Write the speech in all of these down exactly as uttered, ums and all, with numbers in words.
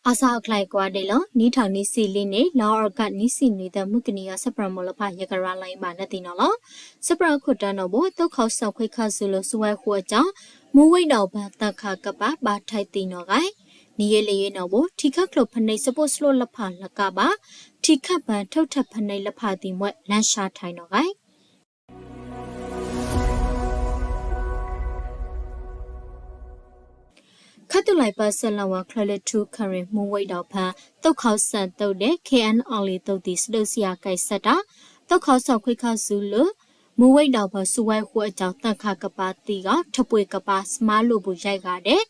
အစှၤအချ့ကွၢ်ဒဲးလီၤ. နံၣ်ထီၣ်နွံဆံလံန့ၣ် လါအီးကၠၢ်နွံဆံနွံသၢ မုၢ်ကနံၤယၤ စဲပြၣ်မိၢ်လဖး ယကရၤလီၤအံၤဘၣ်နသ့ၣ်နီၣ်လီၤ. စဲပြၣ်ခိၣ်တၢ်နီၣ်ဘိ သုးခီၣ်စဲၣ်ခွဲခါစူၤလိာ် စူဝဲဃုအကၠီ မူဝဲဒီးပၢ် သၢခါကပၤ ဘၣ်ထဲးသံနီၣ်ဂ့ၤ နံၣ်ယဲၢ်လၢယဲၢ်နီၣ်ဘိ ထံခါကျိၣ်ဖနဲ စပိစလိလဖးလကးဘၣ် ထံခါပၢၢ် ထုးထၢၣ်ဖနဲလဖးသံမွဲ လၢၡါထဲးနီၣ်ဂ့ၤ ခါတူၢ်လၢ်ပၢၢ်ဆၢလဝ် ချၢၣ်လွဲထူခရံာ် မူဝဲဒီးပၢ် သုးခီၣ်စဲၣ်သုးဒဲး KNLA သုးသံ စဒုးစံးအကဲးဆၢတၢ် သုးခီၣ်စဲၣ်ခွဲခါစူၤလိာ် မူဝဲဒီးပၢ် စူဝဲဃုအကၠီ သၢခါကပၤသံဂ့ၤ ထပှ့ၤကပၤ စမါလိာ်ပူၤယဲၢ်ဂၤဒဲး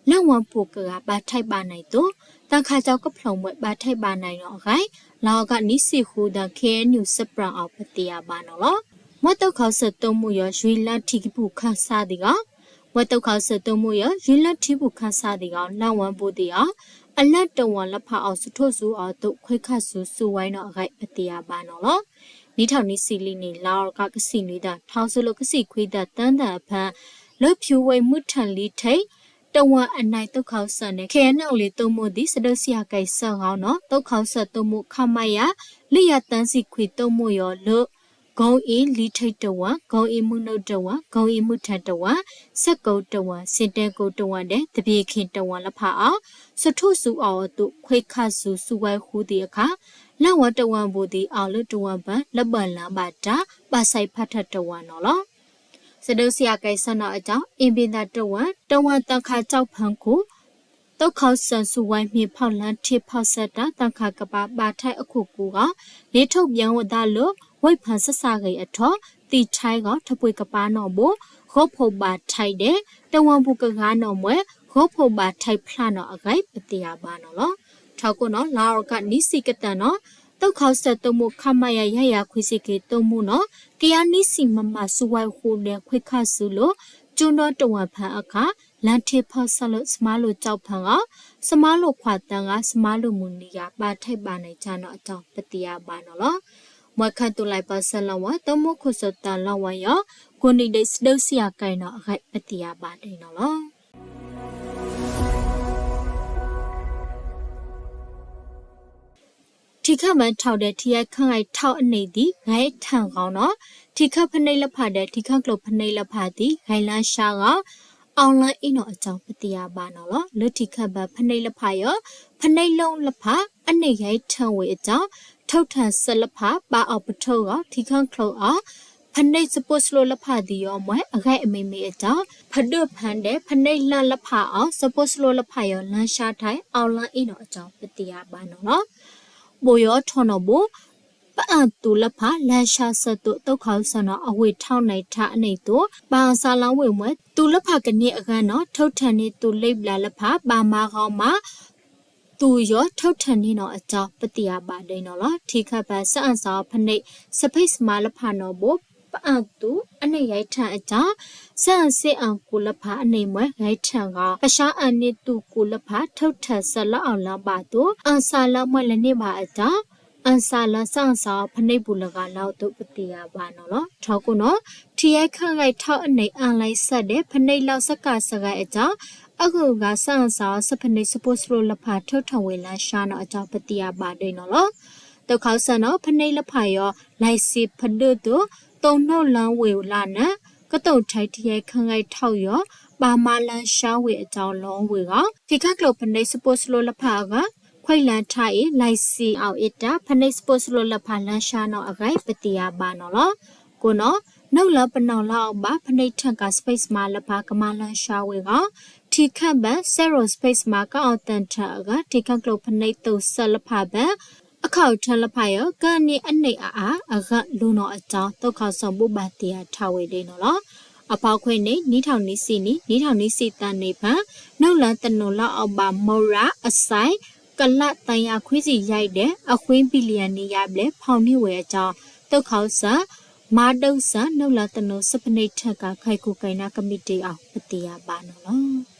လၢဝဲပူၤကဂၤ ဘၣ်ထဲးဘၣ်နဲၣ်သိး သၢခါကၠီကဖျိးမွဲ ဘၣ်ထဲးဘၣ်နဲၣ်နီၣ်ဂ့ၤ လါအီးကၠၢ်နွံဆံဃုဒီး KNU စဲပြၣ်အီၤ ပသ့ၣ်ယၤဘၣ်နီၣ်လီၤ. မွဲသုးခီၣ်စဲၣ်သုးမုၢ်ယီၤ ယွံလၢထံကပူၤခၢၣ်စးသံဂ့ၤ မွဲသုးခီၣ်စဲၣ်သုးမုၢ်ယီၤ ယွံလၢထံပူၤခၢၣ်စးသံဂ့ၤ လၢဝဲပူၤသံအီၤ အလၢတဝၢ်လဖးအီၤ စထိၣ်စူၤအီၤသိး ခွဲခါစူၤ စူဝဲနီၣ်ဂ့ၤ ပသ့ၣ်ယၤဘၣ်နီၣ်လီၤ. နံၣ်ထီၣ်နွံဆံလံန့ၣ် လါအီးကၠၢ်ကဆံနွံသၢ ထီၣ်စူၤလိာ်ကဆံခွံသၢ သၢသၢအဖၢ လၢဖၠူဝဲမုၢ်ထၢၣ်လံထိး တဝၢ်အနဲၣ်သုးခီၣ်စဲၣ်န့ၣ် KNLA သုးမုၢ်သံ စဒုးစံးအကဲးဆၢဂ့ၤနီၣ် သုးခီၣ်စဲၣ်သုးမုၢ် ခမရ လွံၢ်ယၤသၢဆံခွံ သုးမုၢ်ယီၤလၢ ကိအ့လံထိးတဝၢ် ကိအ့မုၢ်နုာ်တဝၢ် ကိအ့မုၢ်ထၢၣ်တဝၢ် စဲကိတဝၢ် စ့တဲကိတဝၢ်ဒဲး သဘ့ၣ်ခ့တဝၢ်လဖးအီၤ စထိၣ်စူၤအီၤအသိး ခွဲခါစူၤ စူဝဲဃုသံအခါ လၢဝဲတဝၢ်ပူၤသံအီၤ လၢတဝၢ်ပၢၢ် လၢဘၢၣ်လၢဘၣ်တၢ် ဘၣ်ဆဲးဖးထၢၣ်တဝၢ်နီၣ်လီၤ. စဒုးစံးအကဲးဆၢနီၣ်အကၠီ အ့ဘ့ၣ်သၣ်တဝၢ် တဝၢ်သၢခါကၠီဖၢခိၣ် သုးခီၣ်စဲၣ်စူဝဲမ့ၢ်ဖီၣ်လၢထံဖီၣ်ဆၢတၢ် သၢခါကပၤ ဘၣ်ထဲးအခိၣ်ကူဂ့ၤ လ့ထိးပၠဲဝဲဒၣ်လၢ ဝဲဖၢၣ်ဆၣ်ဆၣ်ဂ့ၤအထီၣ် သံထဲးဂ့ၤ ထပှ့ၤကပၤနီၣ်ဘိ ဂီၤဖိးဘၣ်ထဲးဒဲး တဝၢ်ပူၤကဂၤနီၣ်မွဲ ဂီၤဖိးဘၣ်ထဲးဖျါနီၣ်အဂ့ၤ ပသ့ၣ်ယၤဘၣ်နီၣ်လီၤ. ထီၣ်ကိၣ်နီၣ် လါအီးကၠၢ်နွံဆံကတၢၢ်နီၣ် သုးခီၣ်စဲၣ်သုးမုၢ် ခမရ ယဲၢ်ယၤခွံဆံခံ သုးမုၢ်နီၣ် ကယၤနွံဆံ မမ စူဝဲဃုဒဲး ခွဲခါစူၤလိာ် ကၠိနီတဝၢ်ဖၢအခါ လၢထံဖီၣ်ဆၢလၢ စမါလိာ်ကၠီဖၢဂ့ၤ စမါလိာ်ခွါသၢဂၤ စမါလိာ်မုၢ်နံၤယၤ ဘၣ်ထဲးဘၣ်နဲၣ်ကၠီနီၣ်အကၠီ ပသ့ၣ်ယၤဘၣ်နီၣ်လီၤ. မွဲခါတူၢ်လၢ်ပၢၢ်ဆၢလဝ် သုးမုၢ်ခိၣ်စဲၣ်သၢလဝ်ယီၤ ကိးနံၤဒဲး စဒုးစံးအကဲးနီၣ်အဂ့ၤ ပသ့ၣ်ယၤဘၣ်ဒဲးနီၣ်လီၤ. ထံခါပၢၢ်ထီၣ်ဒဲး ထံယဲၢ်ခါငဲၢ်ထီၣ်အနံၣ်သံ ဂဲၤထၢၣ်ဂ့ၤနီၣ် ထံခါဖနဲလဖးဒဲး ထံခါကျိၣ်ဖနဲလဖးသံ ဂဲၤလၢၡါဂ့ၤ အီၣ်လၢအ့ၣ်နီၣ်အကၠီ ပသ့ၣ်ယၤဘၣ်နီၣ်လီၤ. လၢထံခါပၢၢ်ဖနဲလဖးယီၤ ဖနဲလိလဖး အနံၣ်ဂဲၤထၢၣ်ဝဲအကၠီ ထုးထၢၣ်စဲလဖး ဘၣ်အီၣ်ပထိဂ့ၤ ထံခါကျိၣ်အီၤ ဖနဲစပိစလိလဖးသံယီၤမွဲ အဂဲၤအမံၤမံၤအကၠီ ဖဒိၣ်ဖဲဒဲး ဖနဲလၢလဖးအီၤ စပိစလိလဖးယီၤ လၢၡါထဲး အီၣ်လၢအ့ၣ်နီၣ်အကၠီ ပသ့ၣ်ယၤဘၣ်နီၣ်လီၤ. ဘိယီၤထီၣ်နီၣ်ဘိ ပအၣ်သူလဖး လၢၡါဆၢသိး သုးခီၣ်စဲၣ်နီၣ် အဝ့ၢ်ထီၣ်နဲၣ်ထၢၣ်အနံၣ်သိး ဘၣ်အၣ်စၢ်လၢဝ့ၢ်မွဲ သူလဖးကန့ၢ်အဂၤနီၣ် ထုးထၢၣ်န့ၢ်သူလ့ဘျၢလဖး ဘၣ်မၤဂီၤမး သူယီၤထုးထၢၣ်န့ၢ်နီၣ်အကၠီ ပသ့ၣ်ယၤဘၣ်ဒဲးနီၣ်လီၤ. ထံခါပၢၢ် စအၣ်စၣ်အီၤဖနဲ စဖ့ၣ်စမါလဖးနီၣ်ဘိ ပအၣ်သူ အနံၣ်ဂဲၤထၢၣ်အကၠီ စအၣ်စ့အၣ်ကူလဖးအနံၣ်မွဲ ဂဲၤထၢၣ်ဂ့ၤ ပၡါအၣ်န့ၢ်သူကူလဖး ထုးထၢၣ်စဲလၢအီၣ်လၢဘၣ်သိး အၣ်စၣ်လၢမွဲလန့ၢ်ဘၣ်အကၠီ အၣ်စၣ်လၢစအၣ်စၣ်အီၤဖနဲပူၤလဂၤလၢအသိး ပသ့ၣ်ယၤဘၣ်နီၣ်လီၤ. ထီၣ်ကိၣ်နီၣ် ထံယဲၢ်ခါငဲၢ်ထီၣ်အနံၣ် အၣ်လဲစဲဒဲး ဖနဲလီၢ်စကၢ်စဂဲၤအကၠီ အဂုၤအဂၤ စအၣ်စၣ်အီၤ စဖနဲစပိစလိလဖး ထုးထၢၣ်ဝဲလၢၡါနီၣ်အကၠီ ပသ့ၣ်ယၤဘၣ်ဒဲးနီၣ်လီၤ. သုးခီၣ်စဲၣ်နီၣ် ဖနဲလဖးယီၤ လဲစံဖဒိၣ်သိး သိးနီၣ်လၢဝ့ၢ်လၢနၢ် ကတိၤထဲးထံယဲၢ်ခါငဲၢ်ထီၣ်ယီၤ ဘၣ်မၤလၢၡါဝ့ၢ်အကၠီလီၤဝ့ၢ်ဂ့ၤ ထံခါကျိၣ်ဖနဲစပိစလိလဖးအဂၤ ခွဲးလၢထါအ့ၣ် လဲစံအီၤအ့ၣ်တၢ် ဖနဲစပိစလိလဖးလၢၡါနီၣ်အဂ့ၤ ပသ့ၣ်ယၤဘၣ်နီၣ်လီၤ. ကိၣ်နီၣ် နီၣ်လၢပနီၣ်လၢအီၣ်ဘၣ် ဖနဲထၢၣ်ကၤ စဖ့ၣ်စမါလဖး ကမၤလၢၡါဝ့ၢ်ဂ့ၤ ထံခါပၢၢ် စဲရိၤစဖ့ၣ်စမါ ကအီၣ်တၢၣ်ထၢၣ်အဂၤ ထံခါကျိၣ်ဖနဲသုးစဲလဖးပၢၢ် အခီၣ်ထၢၣ်လဖးယီၤ ကအန့ၢ်အအါအဂၤလိၤနီၣ်အကၠီ သုးခီၣ်စဲၣ်ဘိးဘၣ်သ့ၣ်ယၤထီၣ်ဝဲဒဲးနီၣ်လီၤ. အဖီခွဲးန့ၣ် နံၣ်ထီၣ်နွံဆံနံၣ် နံၣ်ထီၣ်နွံဆံသၢနံၣ်ဖဲ နီၣ်လၢတနီၣ်လၢအီၣ်ဘၣ် မိၢ်ရၢ အစဲး ကလးသၢယၤခွံဆံယဲၢ်ဒဲး အဃွံဘံၣ်လံယဲၢ်နံၣ်ယဲၢ်ဘျဲၣ် ဖီၣ်န့ၢ်ဝဲအကၠီ သုးခီၣ်စဲၣ် မၤဒုးစဲ နီၣ်လၢတနီၣ် စဖနဲထၢၣ်ကၤ ခဲကိးကဲနၣ်ကမံးတံာ်အီၤ ပသ့ၣ်ယၤဘၣ်နီၣ်လီၤ.